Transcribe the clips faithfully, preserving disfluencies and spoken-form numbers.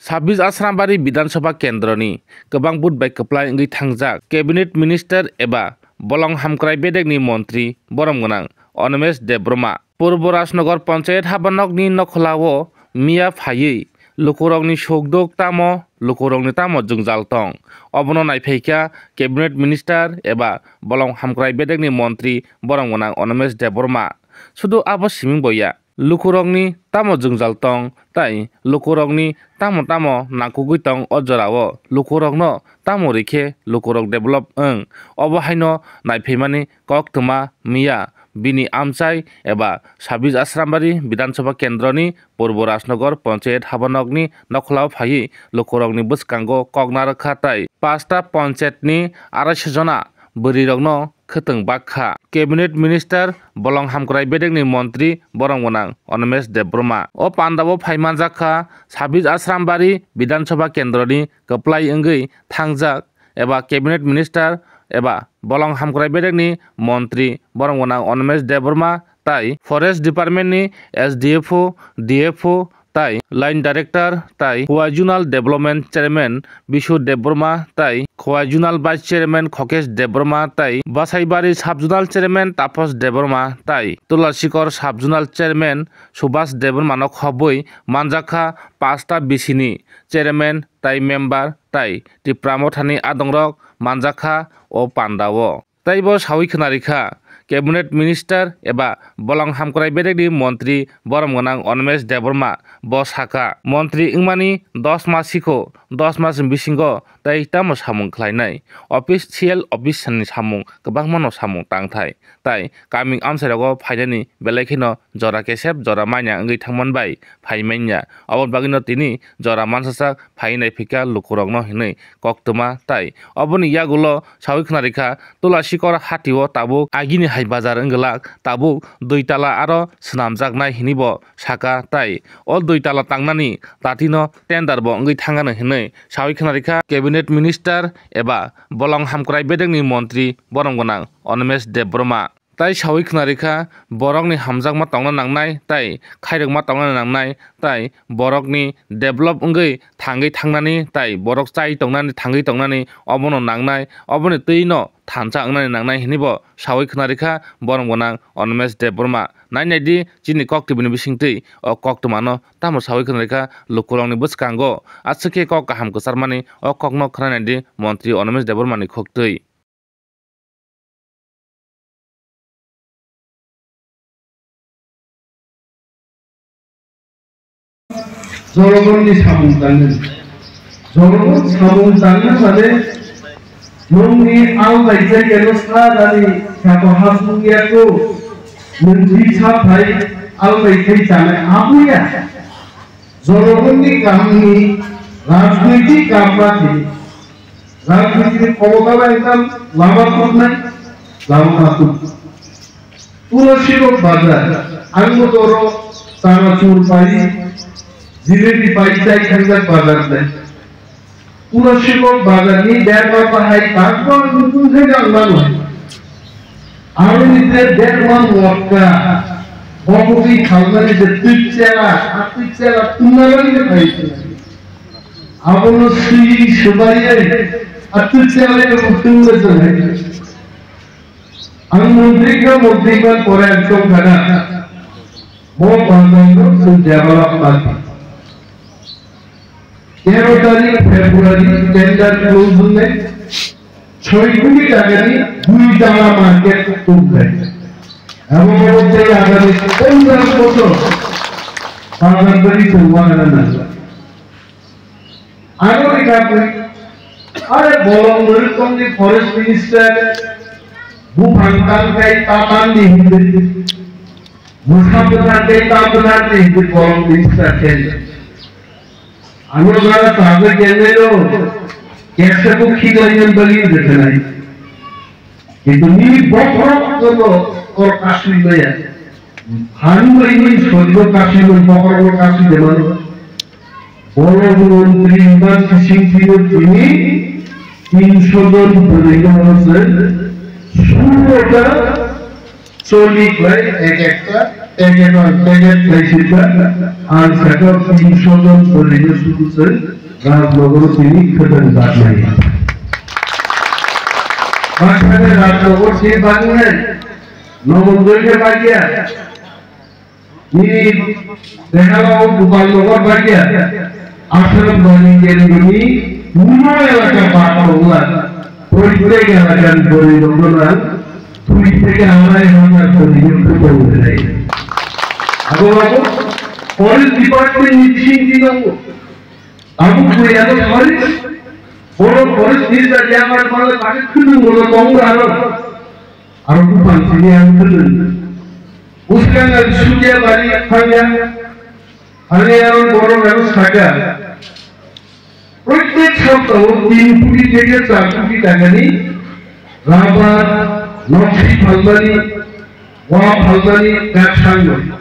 Sabis Asrambari Bidhan Sabha Kendroni kwbang vote bai kwplai wngwi thangjak Cabinet Minister eba bolong hamkrai bedekni montri borom gwnang Animesh Debbarma. Purbo Rajnagar Panchayat habanokni nokholao miya phaiwi lukurokni sukduk tamo, lukurokni tamo jwngjal tong, obono naiphaikha Cabinet Minister eba bolong hamkrai bedekni montri borom gwnang Animesh Debbarma. Sudu abo siming boya, lukurokni tamo jwngjal tong tei lukurokni tamo tamo nangkukgwi tong, o jorao lukurokno tamo rikhe lukurok develop wng, obo haino naiphaimani koktwma miya bini amchai eba Sabis Asrambari Bidhan Sabha Kendroni Purbo Rajnagar Panchayat habanokni nokholao phaiwi lukurokni bwskango kok narwkha tei pasta panchayatni araisho jona bwrwirokno khwtwng bakha. Cabinet Minister bolong hamkrai bedekni montri borom gwnang Animesh Debbarma. O pandao phai manjakha Sabis Asrambari Bidhan Sabha Kendroni kwplai wngwi thangjak eba Cabinet Minister eba bolong hamkrai bedekni montri borom gwnang Animesh Debbarma tei Forest Department ni S D F O, D F O tei Line Director tei Khowai Zonal Development Chairman Bishu Debbarma tei Khowai Zonal Vice Chairman Khokesh Debbarma tei Basaibari Sub Zonal Chairman Tapas Debbarma tei Tulasikor Sub Zonal Chairman Subhas Debbarma no khobwi manjakha pasta B C ni Chairman tei member tei Tipra Mothani adongrok manjakha o pandao. Tei bo sawi khwnarikha, Cabinet Minister eba bolong hamkrai bedekni montri borom gwnang Animesh Debbarma bo sakha, montri wngmani dos mas sikho, dos masni bisingo tei tamo samung khlainai, official office ni samung kwbangmano samung tangthai, tei kaming amchairogo phainani belai kheno jora kesep jora manya wngwi thangman bai phai manya. Aboni bagwino tini jora mansasak phai naiphikha lukurokno hinwi koktwma tei oboni yagulo sawi khwnarikha Tulasikor hatio tabuk agini hai bazar wngwlak tabuk dui tala aro swnamjaknai hinwi bo sakha tei o dui tala tangnani tatino tender bo wngwi thangano hinwi sawi khwnarikha Cabinet Minister eba bolong hamkrai bedekni montri borom gwnang Animesh Debbarma. Tai sawi khwnarikha, borokni hamjakma tongna nangnai, tai khairokma tongna nangnai, tai borokni develop wngwi thangwi thangnani, tai borok chai tongnani, thangwi tongnani, obono nangnai, oboni twino thansa wngnani nangnai hinwi bo sawi khwnarikha borom gwnang Animesh Debbarma. Nai naidi chini kok tibini bisingtwi o koktwmano tamo sawi khwnarikha lukurokni bwskango. Aswk khe kok kaham kwcharmani o kokno khwnai naidi montri Animesh Debbarmani khoktwi. Jonogonni samung tangnani. Jonogon samung tangna mane nwngni albai jaigano sa rani sato hasung yako nwng jisa phai albai khai chanai abuya. Jonogonni kamni rajnoitik kamma thini. Rajniti khomota bai wngkha lama khoknai, lama hatung. Tulasikot bazar, ang bo toro chanachur pai, jilebi pai chai thangjak bazar nai. Tulasikot bazar ni berma bahai takba nukung khe ang mano. Aro ni tre berma motka, bokogwi khalmani je twi chela, a twi chela tunna bagwi je pai. Abono swi swbaiwi atwk chalai rokno twngwi rwchapnai. Ang montri kha, montri man pore ang chongkha na. Bo bazar no chwng develop man. Tero tarik February tender close wngnai. Choi koti taka ni dui tala market wngnai. Abo bo tei agami ponchash bochor bazar bari chwng wana nango. Aro rikha kwi, are bolong mwrwk tongni forest minister, buphang tangkhai ta tangni hinwi, mwsa bwthar tei ta bwtharni hinwi bolong minister khe. Ano jara sajak kennai no, keksa kok khiklai nang bagwi rwkhanai. Kintu nini bokhorok joto oro kasui maya. Phan bai nini soido kasui man bokhorok no kasui de mano. Borok montri man kising tino tini tinsho jon bwrwi no se sulota choli khlai ek ekta Packet bai packet khai sirkha, ang sakha tinsho jon bwrwino sudu se Rajnagar tini khwtwng baknai. Baksa Rajnagar tini baknai, Nomonjoi khe bakya, ni Dehalo Gopalnagar bakya, Asarambani Kendroni Muno elaka bakmangla, proitek elakani bwrwirokno nang twi theke arai hazar bwrwirok khwtwng rwnai. Abo abo forest department ni bising di nango. Abo kuyano forest, bono forest ni jari amar mala kake khwtwng bono tongo aro. Aro buphang simi ang khwtwng. Bwskango ang Sudiabari thangya, thangya aro borok ano sakha. Protek saptao tin koti theke char koti takani rubber, nokhi phalmani, wa phalmani gak sangwi.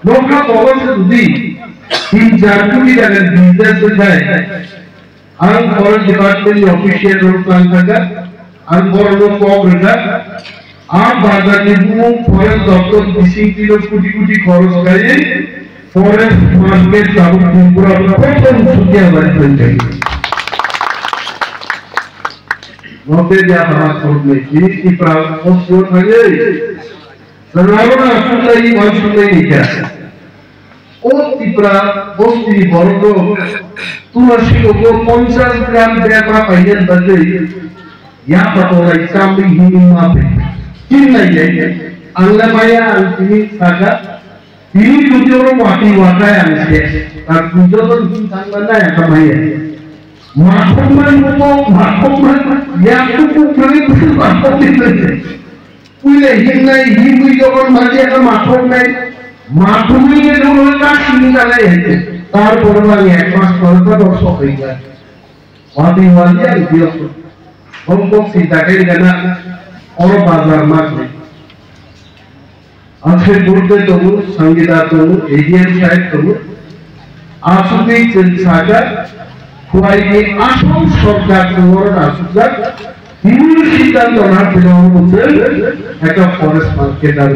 Nokha kobo se jodi tin char koti takani business wngkhai, ang forest department ni official rok tang thangkha, ang borok no kok rwkha, a bazar ni bumung forest doptor bising tino koti koti khoros khaiwi forest market tabuk Tripura prothom Sudiabari tongkha. Note dia hama khoroknwi tini Tipra osio thangwi. Chwng abono aswk lai, uansuk lai ni kha. O Tipra bostini borok rok Tulasi rogo ponchas gram berma painani bagwi yapha tongnai chamwi himwi ma phi. Tin nai le, ang le maya ang tini sakha, tini jodi oro wati watai ang se, tak joto him thangma nai ang maya. Mathokmani ulo, mathokmani, yak tuku kami kusu mathokmani. Puila himnai, himwi jogon maliya ka mathoknai, mathokmani jogon ka sini ka nai hete. Tarpore ang ek mas pore to dok sok hoi ja. Wati wali ang biyo. Hom kok sinta kai gana, oro bazar mak nai. Akshay Bhut bai tongo, Sangita tongo, A D M sahib tongo. Aswkni chwng sakha, Khwai ni asol sorkar chwng oro aswkjak. Tini siddhanto na philongo chwng ekta forest market ar.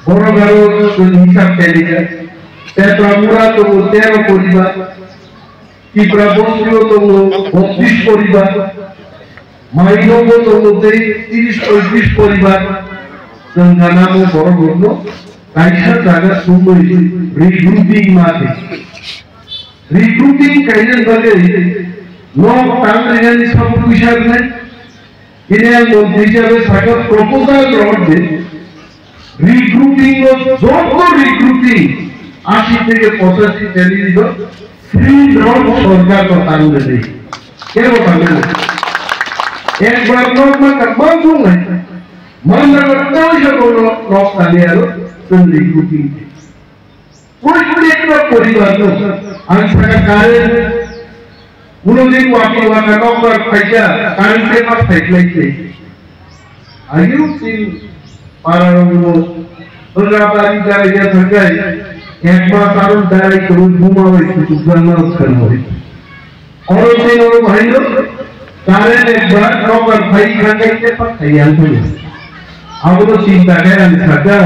Borok aro chwng hisab khailika. Petramura tongo tero poribar. Tipra bostio tongo botris poribar, Mainogo tongo tei tris poitris poribar. Chwng ganamo borok rokno kaisa jaga sumui regrouping ma khe. Regrouping kainani bagwi nok tang rinani sabo puisa rwnai. Tini ang montri hisabe sakha proposal rohor de, regrouping o joto regrouping ashi theke pochashi family rok free rok sorkar no tang de de. Kebo tang de? Ekbar nok ma ka ma bung nai. Mandra ka tau sa bono nok tang de aro tun regrouping. Protekta poribar no ang sakha current, ulo din wati wata nokbar phaikha, current se ma phaiklai se. Ayu tin para ulo, baga bari jara ya thakai, ek mas aron darai ko buma wai kutuk jana khana wai. Oro tei oro bahaino current ekbar nokbar phai khanai tepak thai yang thani. Abono chinta khe ang sakha,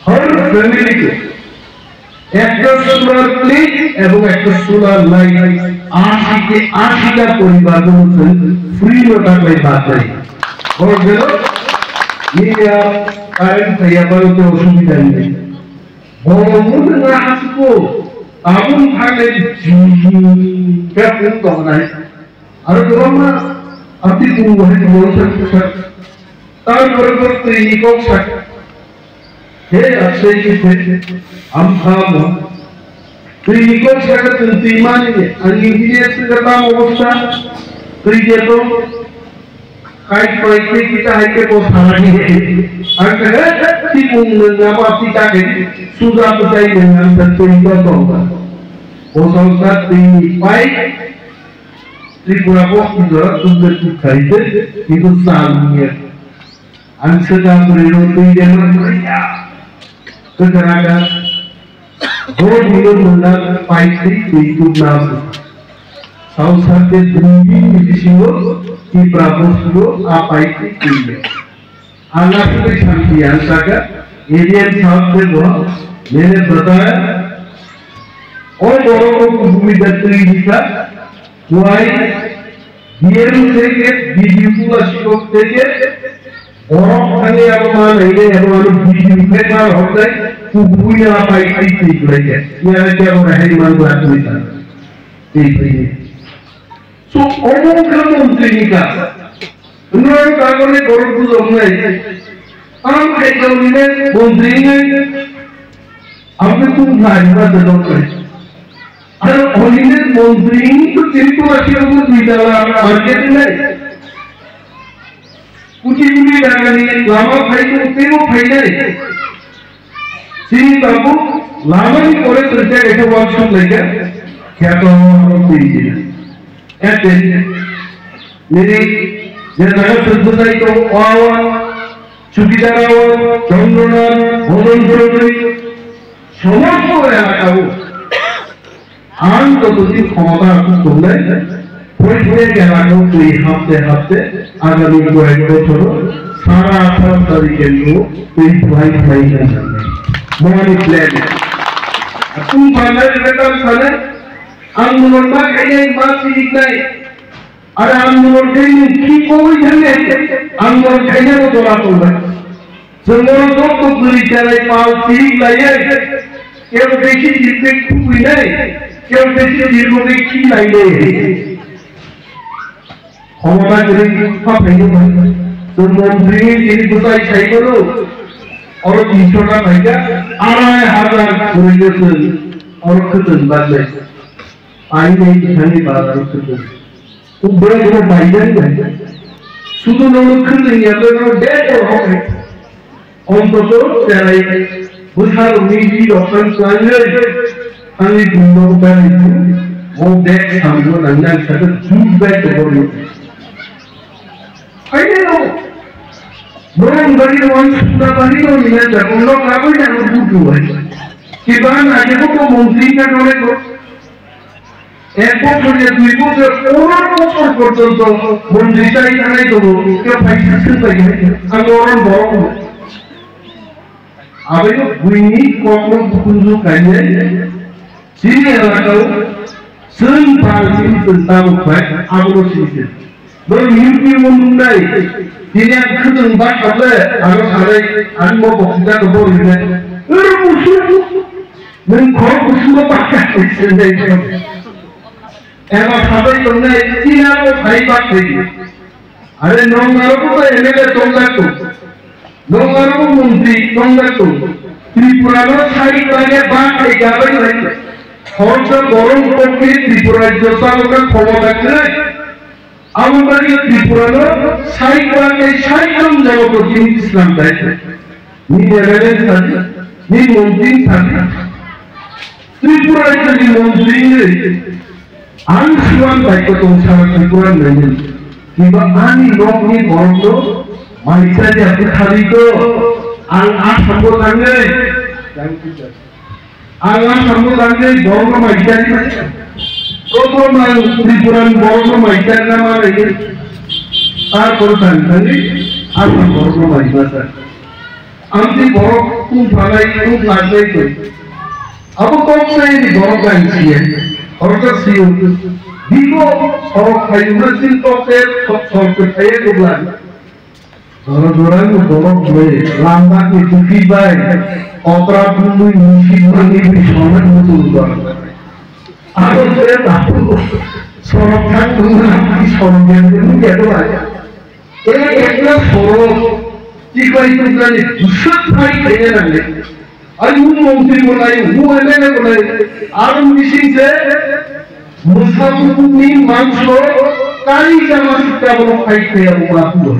har family ko ekta solar plate ebong ekta solar light ashi ke ashi ta poribar no free no taklai batai. Oro jeno niya current thaiya baro te osubidha ni. Borok wngkha aswk, tabuk thangwi jingga phung tongnai. Aro kwbangma amtwi phung bo hai borok sak sak. Tarpore bo twini kok sak. He Akshay Kite, ampha mo. Twini kok sak twini twi mani, ang engineer se tam obostha. Twi je to. Kai koi ke kita hai ke bo salai ni. Ang khe, "He, tipung nung abo pita ke suja putai nung ang sa tui to to." Bo song sa tui ni pai, Tripura bo ki jora tun de tu khai de, ki tu sal ni. Ang sa da bri ro tui de ma ya. Ke kara ka. Bo dino mwnang paitwi twi tubna aswk. Sausakhe dui din ni bisingo Tipra bostio a paitwi twi ya. Ang aswk khe santi ang saka, A D M sahab se bo, mere bataya, o borok o kubui da twi hika, kuai, D M se ke, B D O tula sikok se ke, borok thani abo ma nai nai abo ano B D O khai ma hok nai, kubui ya pai twi twi kulai ke, ya ke abo hai man la twi ta, twi twi. So, omo wngkha montri ni kaam. Wngkha kagoni borok bujok nai. Ang khaikha onine montri nai. Ang khe tung nai ba de dok nai. Ar onine montri ni to tini to laki omo dui tala market nai. Kuti kuti dagani lama phai to tebo phai nai. Chini tabuk lama ni pore chwng tei kaisa workshop laikha, kheto twi jina. Ete, nini je jaga chwng bwsai tongo, o awan, Chukidar awan, Chandranand, Madan Chaudhary, somosto elaka o ang jotodin khomota aswk tongnai, proত্যেক elaka o twi hapte hapte agami koyek bochoro sara Assam sari kendro twi bwlai bwlai wngjaknai. Moni plan. Tung panai rekan sana, ang mulon ma khainai ma siniknai. Are ang mulon khainai ki koi thangni, ang mulon khainai bo jola tongnai. Chwng oro joto bwrwi cherai pal tirik laiwi, kebo besi tirkhe khukui nai, kebo besi tirmogwi khi lai nai. Khomota kwrwi kha phaino bai. Chwng montri ni tini bwsai sai bono, oro tinso ta phaikha, arai hajar kwrwi no chwng oro khwtwng bajai. Painai bithani bazar o khwtwng. O bwrwi no paijak nai. Sudu no khwtwng ya, no bek o hok. Ontoto cherai bwsarokni rirok phano twlangwi thangwi buino udarwi o bek samung nangna ang sakha jut bai tongorwi. Phainai o borok bagwi no ang sukna bagwi no nina jago no kabui nang butu hai. Kiba na jebo to montri ka nore ko. Ek bochor ya dui bochor, pondro bochor porjonto montri chai thanai tongo, kebo phaisa swng bai khe, ang oron borok no. Abaino buini kokno bukunju kaiye, chini elakao chwng pal chini chwng tabuk bai, abono sini se. Borok U P o nungnai, tini ang khwtwng ba khatle, aro sanai, ang bo bokhokjak bo rinai. Oro musuk, nwng khorok kusugo ba kha, sendai. Eba sabai tongnai, tini ang bo phai ba khaidi. Are nong aro bo M L A tongjak tong. Nong aro bo montri tongjak tong. Tripura no sai bage ba khai gabai lai. Horsa borok kokri Tripura rajyo salokna khomota kwrwi. Abo bagwi Tripura no sai ba khai sai jon jonoprotini Islam dai. Ni M L A sadi, ni montri sadi. Tripura rajyo ni montri ni ang swan bai ko tong sara Tripura ni. Kiba ani nok ni borok no mai sadi aku thari ko ang Assam ko tangai. Ang Assam no tangwi borokno mai chari mani. Prothom ang Tripura ni borokno mai chari na ma nai. Tarpor tang tangwi Assam borokno mai masa. Amtwi borok tung phalai tung phalai tong. Abo kok sai ni borok ang siya. Borok ta siyo. Diko borok phayu na sin kok sai sok sok sai ko blan. Jora jorani borok bai, lambani bwkhi bai, okra bumui musi mani bai soman muchung jora. Abo se tabu sorok thang tungma ki sorok yang tungma ya to ai. E ekla sorok tikai tungani bwswk phai kaya nang le. Ani u montri bo nai, u M L A bo nai, aro bising se mwsa bukukni mangso kari jama sikta bono fight khaiya bo ma hulo.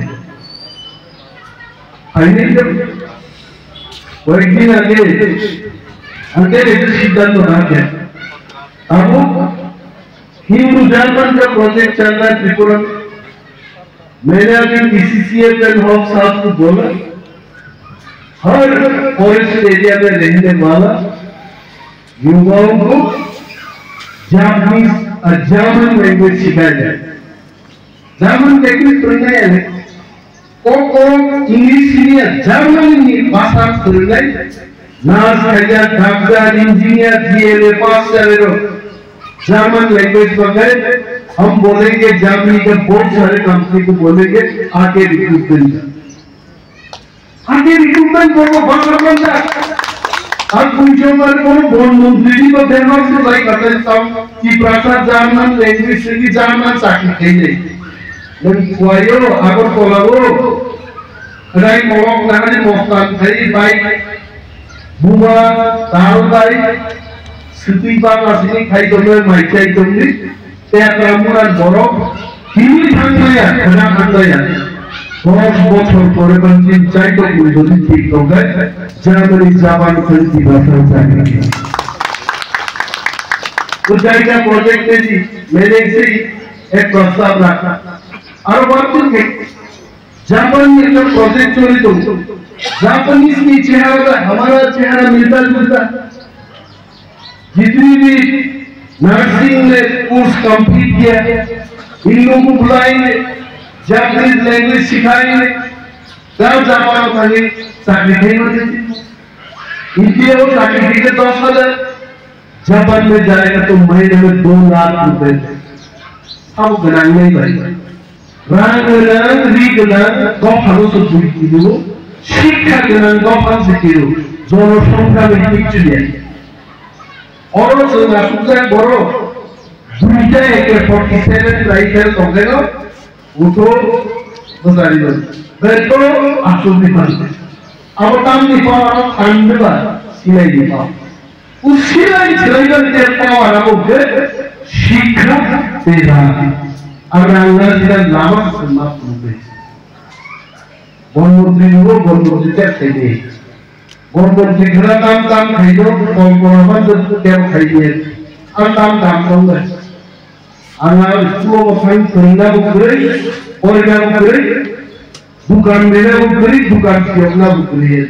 Finally, কয়েকদিন আগে আগে একটা সিদ্ধান্ত রাখে। abo Hindu German ka project chal raha hai Tripura mein. मैंने अभी T C C F and Hawk साहब को बोला, हर फॉरेस्ट एरिया में रहने वाला युवाओं को जापानीज और जर्मन लैंग्वेज सिखाया जाए। जर्मन लैंग्वेज तो नहीं है, Kok kok English siniya Germany ni bhasha phwrwngnai, nurse khaijak, doctor, engineer, D L A pass chalairok German language bagai, hum bolenge Germany ke bahut sare company ko bolenge, aake recruitment. Aake recruitment boro bhasha banda. Ang kunchomar boro bon montri ni ba berma se lai katai tau ki prasa German language ni German chakri khainai. Nwng Kuwaio, Agartala o, Khwnai Molok nahani mostan khai bai, buma, tal bai, swtwi bang asini khai tongwi, mai chai tongwi, tekra muran borok, himwi thangmaya, khwna thangmaya. Dos bochor pore bangsin chai tongwi jodi thik tongkhe, Germany, Japan khwlai Tiprasa chakri. O jaga project tei manage ek prastab rakha. Aro bangsin khe, Japan ni ekta project choli tongo. Japanese ni chehara ba hamara chehara milta julta. Jitni bhi nursing le course complete kiya, in logo ko bulai, Japanese language sikhai, ta Japan thangwi chakri khai mante. India o chakri khai dos hajar, Japan mein jayega to mahine mein do lakh rupees. Sabo gwnang nai bhai. Rang gwnang, ri gwnang, dophano se bui kidu, shikha gwnang, dophano se kidu, jonosongkha bai kichu ya. Oro chwng asukjak borok, duita eke forty seven rifle tongkhaino, utho bwcharino, beto asuk ni phan. Abo tamni phan, abo thandeba, silai ni phan. Usilai silai ban te power abo ke shikha te da. Ang rang na sida lama sema pulbe. Bon montri nubo bon montri te khaide. Bon montri khana tam tam khaido, kol kol aban de te khaide. Ang tam tam tong de. Ang ang school o thang khurina bo kwrwi, porina bo kwrwi. Dukan rina bo kwrwi, dukan siyokna bo kwrwi.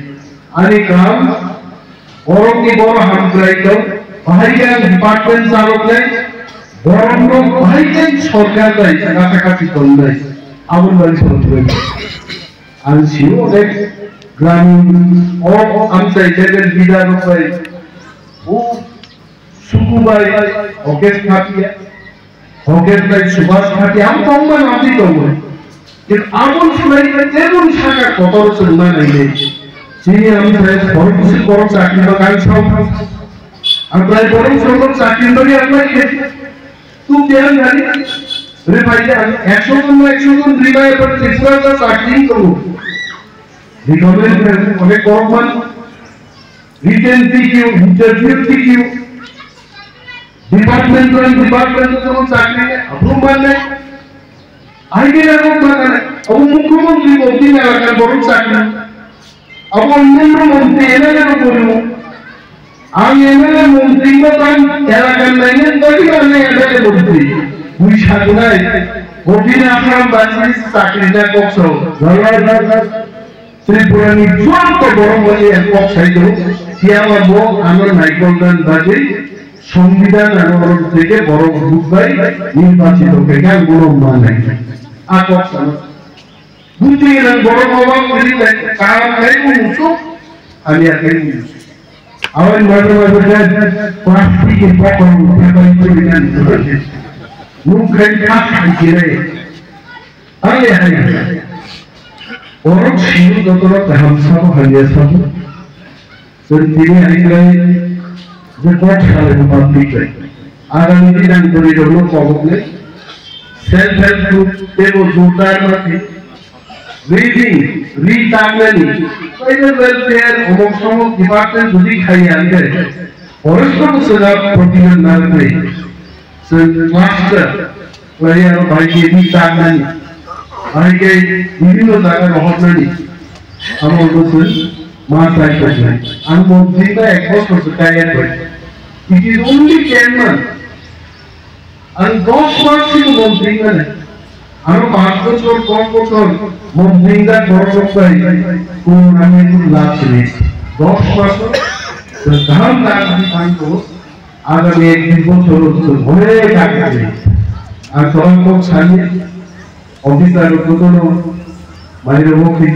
Ani kam, borokni boro hamkrai tong, bahai khe ang department chaloknai, borokno bahai khe sorkar nai, kasa kasi tongnai. Aboni bagwi sorkar. Ang sio onek gramin, o amchai jagan bida rok bai, o Suku bai, Okesh Khatia, Hoket bai Subhash Khatia, ang tongma nangwi tongo. Kintu aboni slai tebun saka kotor chwngma naile. Chini ang sai borok bwswk borok chakri bagwi ang sao. Ang prai borok chwng chakri bagwi ang lai khe. Tu biyan hari, re bhai ang ekso jon na ekso jon rima ebar Tripura ta chakri tongo. Recommend kare onek borok man, written T Q, interview T Q. Department bai department o joto chakri le, abo mane, I T na rok mane, abo mukhyamantri montri na elakar borok chakri, abo onyanyo montri M L A rok borok, ang M L A montri no tang elakar naine tagi mane M L A montri, bui sagunai, montri na asram basi chakri na kok sao. Tripura ni joto borok bai kok sai tongo, phiya ba bo ano naikol dan bagwi Songbidan ano oro theke borok ruk bai nirbachito khe khe ang bono manai. A kok sano. Buti nang borok oba kwrwi bai kaham khe bo musuk, hamya khe bo musuk. Aboni maza maza khe plastic ni bottle khe bai kwrwi nang nuk khe khas khe khe. Ani hai. Borok sini jotono kaham sabo hamya sabo. Chwng tini hai khlai je kok salai no public bai. Agami dinang bwrwi rok no kobok nai. Self help group tebo jordar mati. Reading, ri tangnani. Tribal welfare, omok somok department jodi khai ya ngai. Forest no sega provision na ngai. Chwng cluster khlai aro bahai khe ri tangnani, bahai khe bibhinno jaga rohornani, amo no chwng ma chai tongnai. Ang montri ta ek bosor se kaya koi. It is only ten months. Ang dos mas se montri nani. Ang panch bochor, dos bochor montri ta borok rok bai kun ani kun lab sini. Dos mas se kaham lab di thang ko. Agami ek din bochor chwng onek age. Ang tola kok sani officer rok jotono Mai rwmung khe